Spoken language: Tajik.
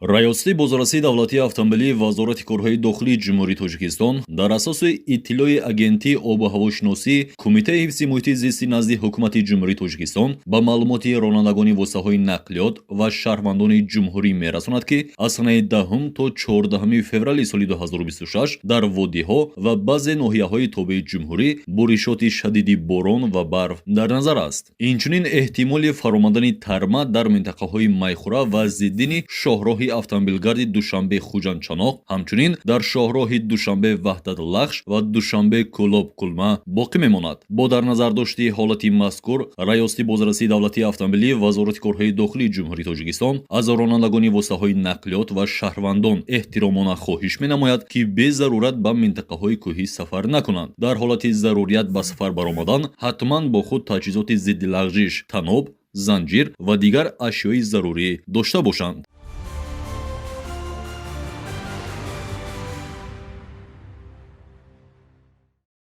Раёсати бозрасии давлатии автомобилии Вазорати корҳои дохилии Ҷумҳурии Тоҷикистон дар асоси иттилои Агентии обу ҳавошиносӣ, Кумитаи ҳифзи муҳити зисти назди Ҳукумати Ҷумҳурии Тоҷикистон ба маълумоти ронандагони воситаҳои нақлиёт ва шаҳрвандони ҷумҳурӣ мерасонад, ки аз санаи 10 то 14 феврали соли 2026 дар водиҳо ва баъзе ноҳияҳои тобеи ҷумҳурӣ боришоти шадиди борон ва барф дар назар аст. Инчунин эҳтимоли фаромадани тарма дар минтақаҳои Майхура ва Зиддини шоҳроҳи автомобилгарди Душанбе Хуҷанд Чаноқ, ҳамчунин дар шоҳроҳи Душанбе Ваҳдат Лахш ва Душанбе Кӯлоб Кулма боқӣ мемонад. Бо дар назардошти ҳолати мазкур, Раёсати бозрасии давлатии автомобилӣ Вазорати корҳои дохилии Ҷумҳурии Тоҷикистон аз ронандагони воситаҳои нақлиёт ва шаҳрвандон эҳтиромона хоҳиш менамояд, ки безарурат ба минтақаҳои кӯҳӣ сафар накунанд. Дар ҳолати зарурият ба сафар баромадан, ҳатман бо худ таҷҳизоти зидди лағжиш, таноб, занҷир ва дигар ашёи зарурӣ дошта бошанд.